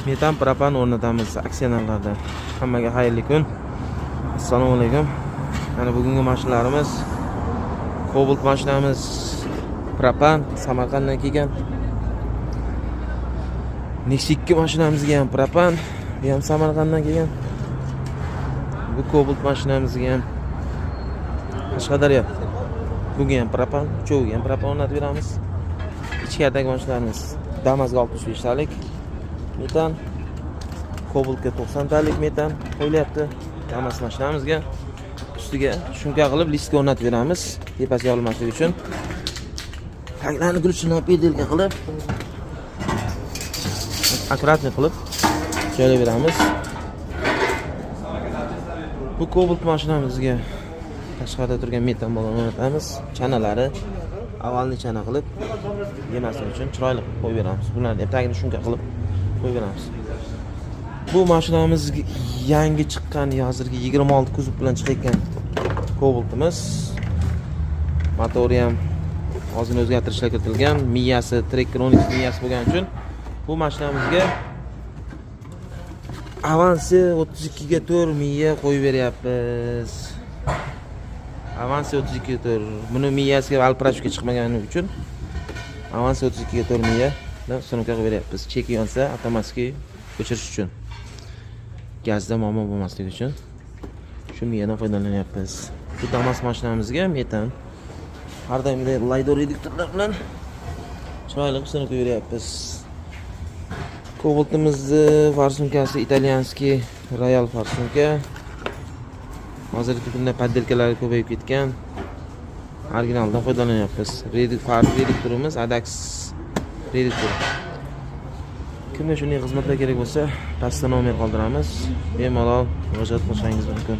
Metan, propan o'rnatamiz aksiya narxlarda. Hammaga xayrli kun. Assalomu alaykum. Mana bugungi mashinalarimiz: Cobalt mashinamiz propan, Samarqanddan kelgan. Nexia 2 mashinamizga ham propan, bu ham Samarqanddan kelgan. Bu Cobalt mashinamizga ham Qashqadaryo. Bunga ham propan, uchoviga ham propan o'rnatib beramiz. Ichkaridagi mashinalarimiz: Damazga 65 talik metan, Cobaltga 90 talik metan qo'yilyapti. Damas mashinamizga ustiga шумка qilib, лист ga o'rnatib beramiz, tepasi yorilmasligi uchun. Taglarni ключini переделка qilib, аккуратный qilib joylab beramiz. Bu Cobalt mashinamizga tashqarida turgan metan balon o'rnatamiz. Chanalari овальный chana qilib, yemasin uchun chiroyli qilib qo'yib beramiz. Bularni ham tagini шумка qilib qo'yib beramiz. Bu mashinamiz yangi chiqqan, hozirgi 26 kuzov bilan chiqayotgan Cobaltimiz. Motori ham ozgina o'zgartirishlar kiritilgan. Miyasi Tracker 12 miyasi bo'lgani uchun bu mashinamizga avansi 32 ga 4 miya qo'yib beryapmiz. Avansi 32 ga 4. Buni miyasiga alprashga chiqmagani uchun avansi 32 ga 4 miya установка qilib beryapmiz. Cheki yonsa, avtomatik o'chirish uchun. Gazda muammo bo'lmasligi uchun shu miyadan foydalanyapmiz. Bu Damas mashinamizga metan har doimgidek Laydor reduktorlar bilan chiroyli qilib установка beryapmiz. Cobaltimizni форсунка si итальянский Royal форсунка. Hozirgi kunda подделка lari ko'payib ketgan. Originaldan foydalanyapmiz. Reduktorimiz Adax reduktor. Kimga shunday xizmatlar kerak bo'lsa, pastda nomer qoldiramiz. Bemalol murojaat qilishingiz mumkin.